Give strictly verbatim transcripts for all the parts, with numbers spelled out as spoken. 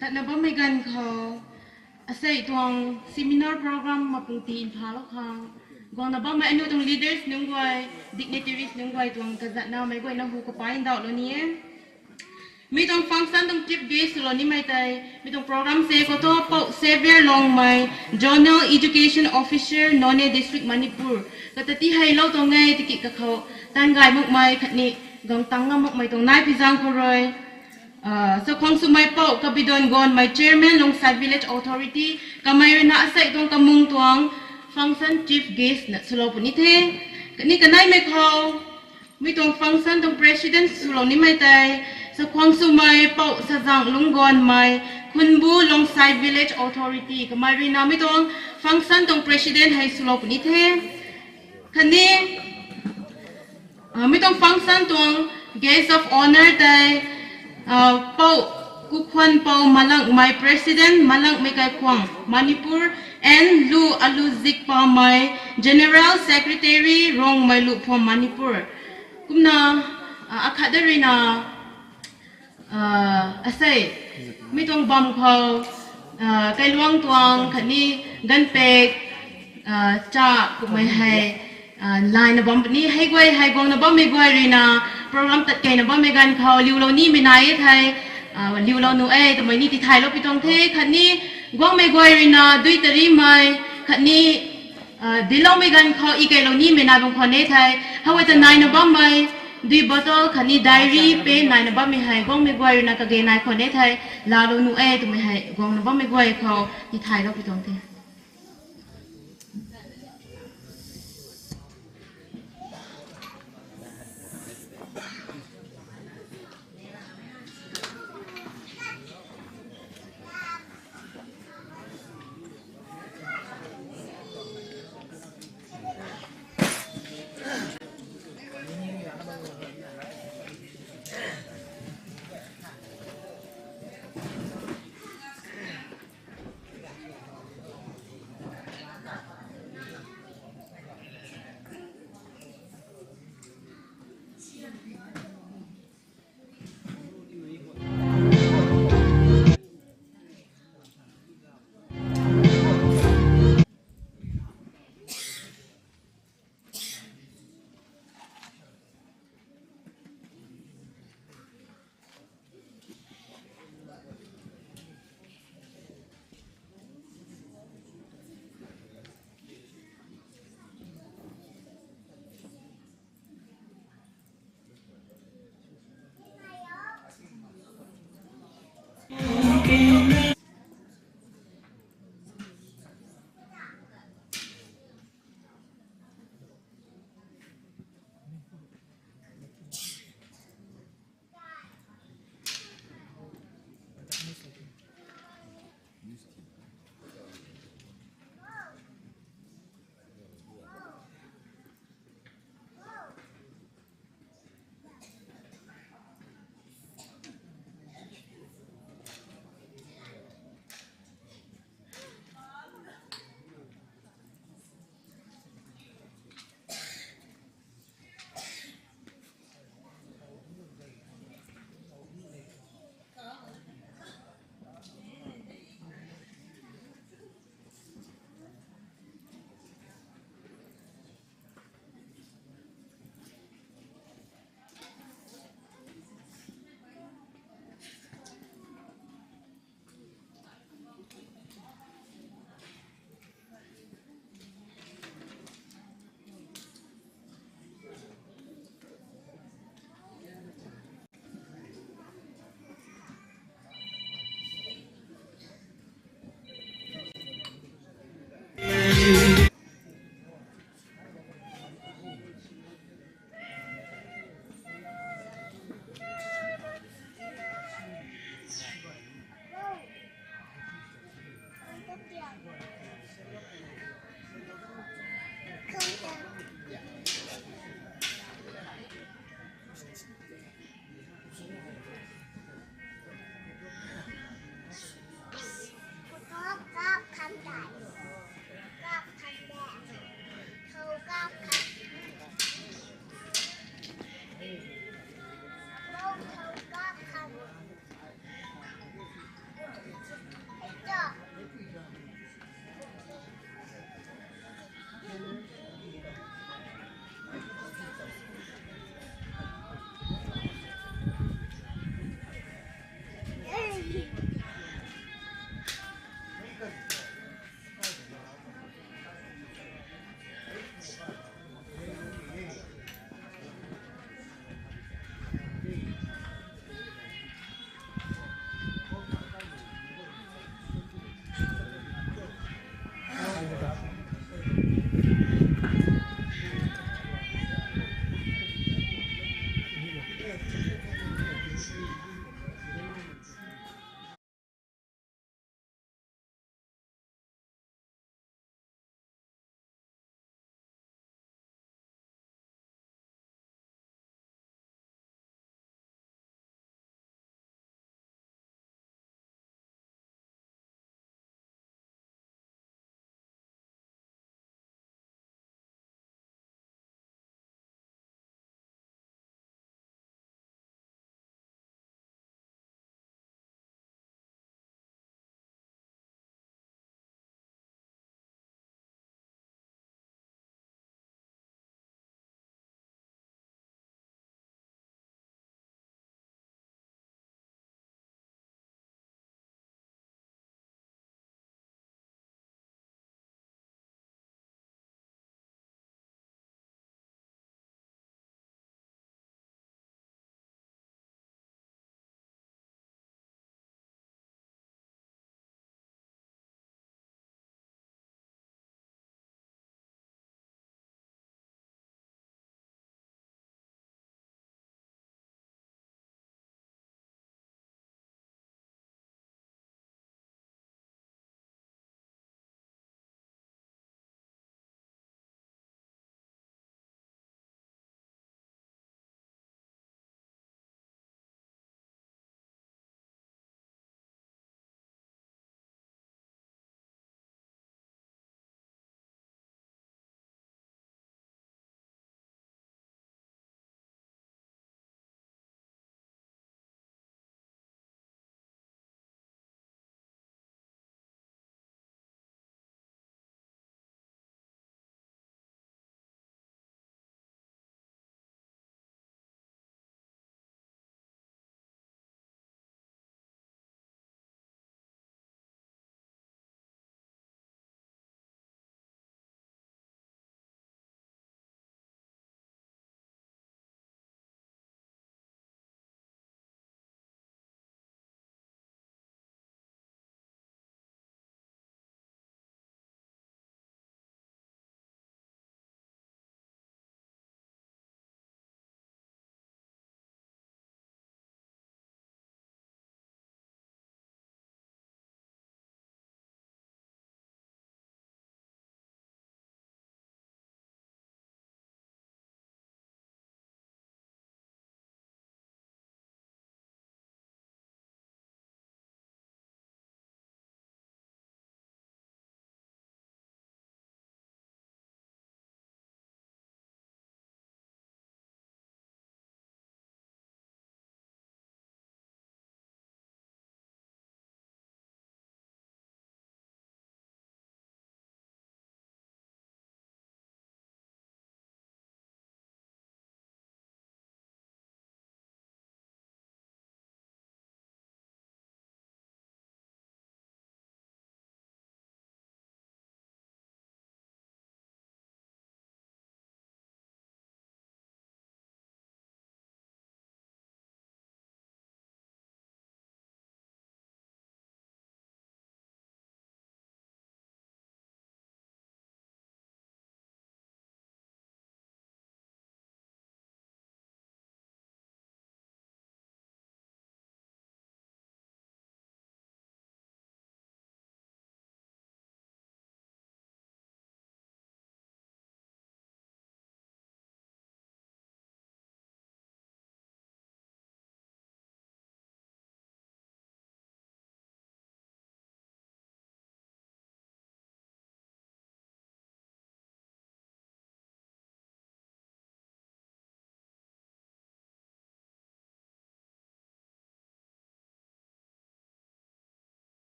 Tatna bammei ganv khou, asei tuang seminar program mapung ti nthalou khang, guangna bammei aniu tuang leaders nunc guay, dignitaries nunc guay tuang kazatna meic guayna hu kapai ndauhlou ni e. Mi tuang function tuang chief guest swlou nimei tei, mi tuang program se khou thu Pou Xavier Longmei, Zonal Education Officer, Noney District, Manipur, kata ti heilou tuang e tiki kakhou, tan gay makmei khatni, gang tang ngam makmei tuang nai pizang khou rui. Sakhuang swmei Pou Kabidon Gonmei, Chairman Longsai Village Authority, kamei ruina asei tuang kamung tuang function chief guest na swlou puni the. Khatni kaneimei khou, mi tuang function tuang president swlou nimei tei, Sakhuang swmei Pou Sazang Lunggonmei, Khunbu Longsai Village Authority, kamei ruina mi tuang function tuang president hei swlou puni the. Khatni, mi tuang function tuang guest of honour tei, Pou Kukhwan Pou Malangmei, President Malangmei Kaikhwang, Manipur, and Lu Alu Zikpamei, General Secretary Rongmei Lu Phom, Manipur. Kumna, akhat da ruina, asei, mi tuang bam khou, kailuang tuang khatni ganvpek, cha kummei hei, naina bam puni hei guay hei guangna bammei guay ruina, program tat keyna bammei ganv khou liulou nimei nai e thei, liulou nuh e twmei ni tithaylou pi tuang the. Khatni guangmei guay ruina dui tarimei, khatni diloumei ganv khou ikeylou nimei nai bam khwan e thei, hei ta naina bammei dui bottle khatni diary pen naina bammei hei guangmei guay ruina kage nai khwan e thei, laalou nuh e twmei hei guangna bammei guay khou tithaylou pi tuang the.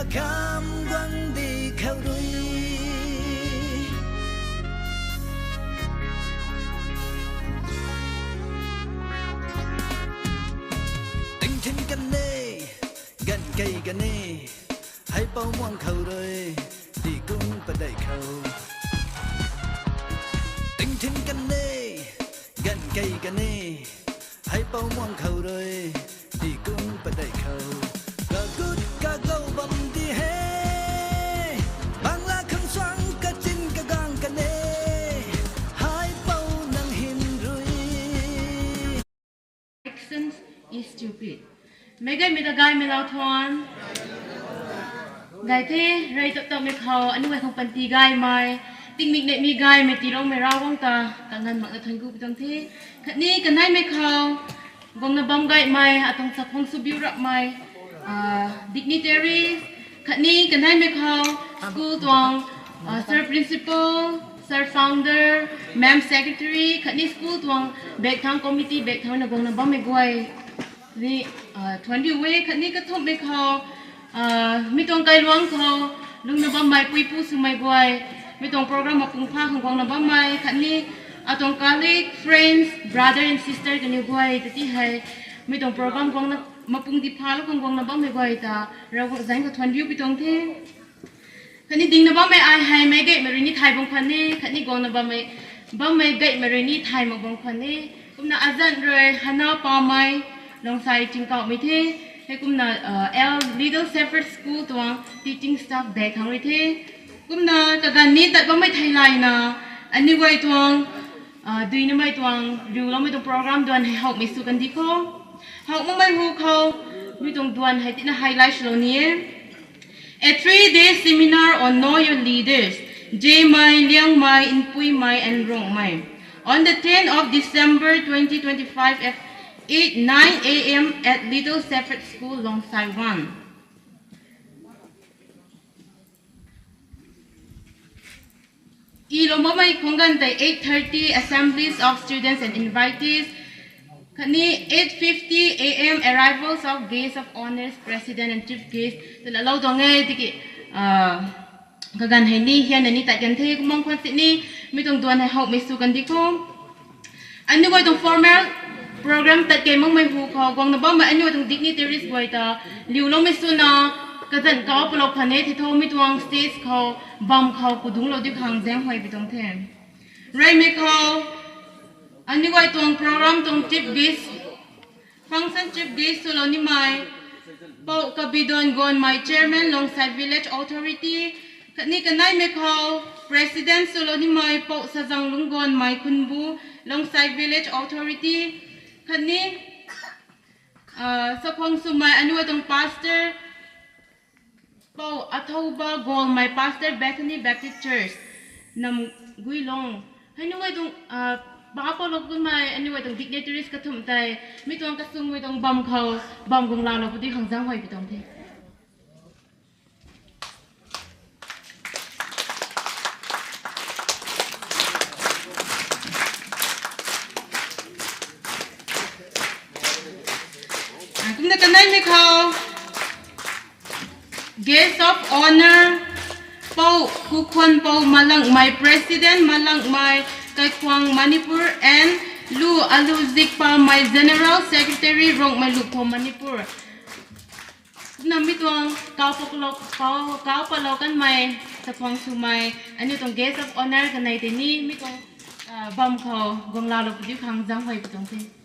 Kham guang di khou rui. Tingthin kan ne, gan kei kan ne, hei pou muang khou rui, di kung padeih khou. Tingthin kan ne, gan kei kan ne, hei pou muang khou rui, di kung padeih khou. Kagut kaglou bam di he, bangla khang suang kachin kagang kan e, hei pou nang hin rui. Actions is stupid. Mei gaymei ta gaymei lou thuan. Gay the, rey tap tapmei khou, aniu guay khang panty gaymei, tingmik neihmei gaymei tiiloumei Ravguangc ta, kanganv makna thuanc ku pi tuang the. Khatni kaneimei khou, guangna bam gaymei, atuang chakhwang sw biu rapmei, dignitary, khatni kaneimei khou, school tuang, sir principal, sir founder, ma'am secretary, khatni school tuang bak thang committee bak thang na guangna bammei guay ni, thuanc riu e. Khatni kathumhmei khou, mi tuang kailuangc khou, lungna bammei puipu swmei guay, mi tuang program mapung pha khang guangna bammei, khatni atuang colleague, friends, brother and sister kaniw guay ta ti hei, mi tuang program guangna mapung di phalou khang guangna bammei guay ta, Ravguangc zaeng khou thuanc riu pi tuang the. Khatni dingna bammei ai hei meic gaymei rui ni thay bam khwan e, khatni guangna bammei, bammei gaymei rui ni thay mak bam khwan e. Kumna azanc rui Hana Pamei, Longsai Chingkauhmei the, hei kumna, L Little Shepherd School tuang teaching staff bak thang rui the. Kumna kaganv ni tat bammei theilayna, aniu guay tuang, duinamei tuang, riuloumei tuang program duan hei howmei sw kandi khou. How makmei hu khou, mi tuang duan hei tina highlight swlou ni e. A three-day seminar on Know Your Leaders, Zemei, Liangmei, Npuimei and Rongmei, on the tenth of December twenty twenty-five at eight, nine A M at Little Shepherd School, Longsai One. Ilou makmei khwang ganv tei eight thirty, assemblies of students and invitees. Khatni eight fifty A M arrivals of guests of honours, president and chief guest. Twna lou tuang e tiki, kaganv hei ni hianna ni tat kan the, kumna khwan sini, mi tuang duan hei howmei sw kandi khou. Aniu guay tuang formal program tat kei makmei hu khou guangna bammei aniu guay tuang dignitaries guay ta, liuloumei swna, kazanc kau palou khwan e thei tho mi tuang stage khou, bam khou kudungclou di khang zaeng huay pi tuang the. Reymei khou, aniu guay tuang program tuang chief guest, function chief guest swlou nimei, Pou Kabidon Gonmei, Chairman, Longsai Village Authority, khatni kaneimei khou, President swlou nimei, Pou Sazanglung Gonmei Khunbu, Longsai Village Authority, khatni, chakhwang swmei aniu guay tuang pastor, Pou Athouba Golmei, Pastor, Bethany Baptist Church, Namguilong. Hei nunc guay tuang, pa palou kanmei aniu guay tuang dignitaries kathumh tei, mi tuang kasungmei tuang bam khou, bam guang laalou pudi khang zaeng huay pi tuang the. Kumna kaneimei khou, Guest of Honour, Pou Kukhwan Pou Malangmei, President Malangmei, Kaikhwang Manipur and Lu Alu Zikpamei, General Secretary Rongmei Lukho Manipur. Kumna mi tuang kau palou, kau, kau palou kanmei, chakhwang swmei, aniu tuang Guest of Honour kanei tei ni mi tuang, bam khou guang laalou pudi khang zaeng huay pi tuang the.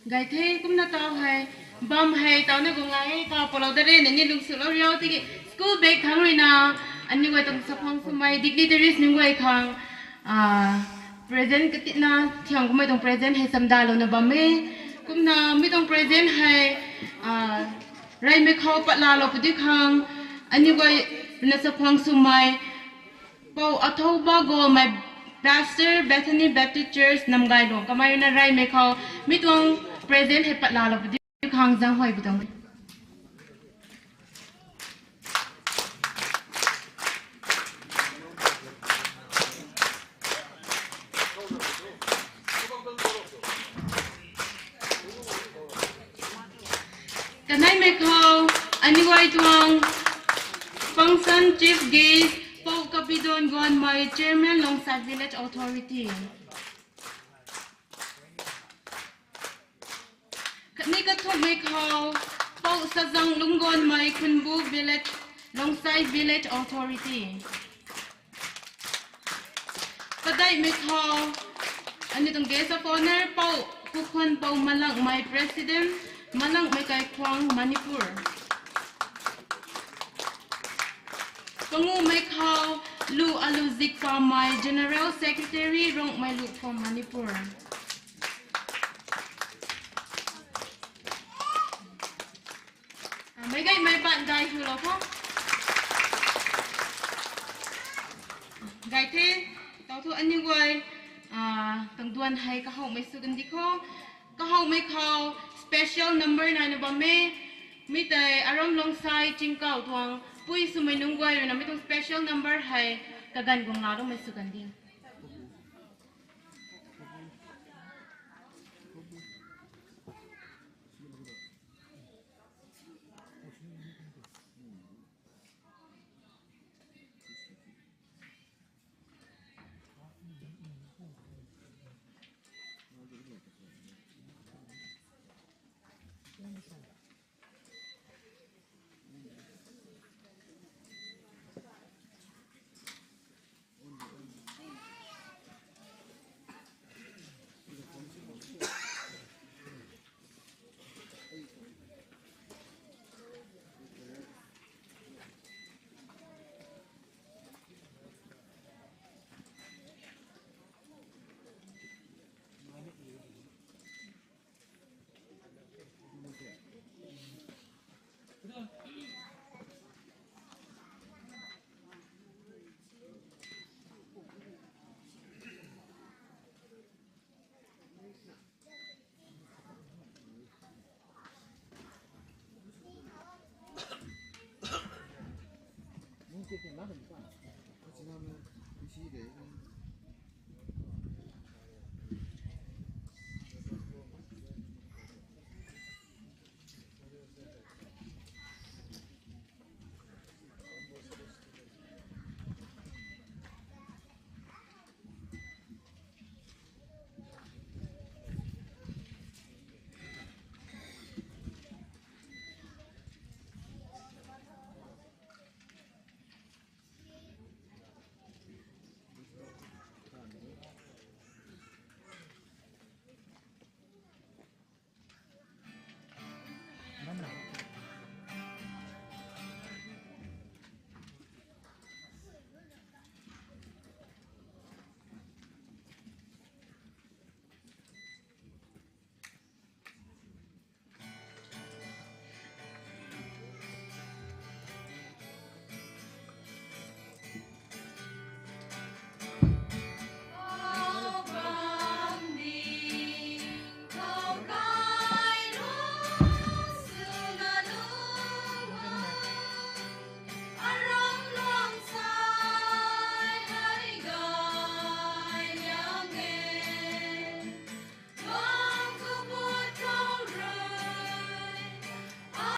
Gay the, kumna taw hei, bam hei tawna guang la e, kau palou da re, nangniw lungsuhlou riu tiki, school bak thang ruina, aniu guay tuang chakhwang swmei, dignitaries nunc guay khang, Present katina thiang kummei tuang present hei chamdalouna bam e. Kumna mi tuang present hei, ah, reymei khou patlaalou pudi khang, aniu guay rui na chakhwang swmei, Pou Athouba Golmei, Pastor, Bethany Baptist Church, Namgailuang, kamei rui na reymei khou mi tuang present hei patlaalou pudi khang zaenghuay pi tuang. Kaneimei khou, aniu guay tuang function chief guest, Pou Kabidon Gonmei, Chairman, Longsai Village Authority. Khatni kathumhmei khou, Pou Sazang Lunggonmei, Khunbu Village, Longsai Village Authority. Padeihmei khou, aniu tuang guest of honour, Pou Kukhwan Pou Malangmei, President, Malangmei Kaikhwang, Manipur. Panguhmei khou, Lu Alu Zikpamei, General Secretary, Rongmei Lu from Manipur. Ah, meicgaymei paan gay hulou kho. Gay the, tau thu aniu guay, ah, tuang duan hei kahowmei sw kandi kho. Kahowmei khou special number naina bam e. Mi tei Aram Longsai Chingkau tuang pui swmei nunc guay rui na mi tuang special number hei kaganv guang laa loumei sw kandi.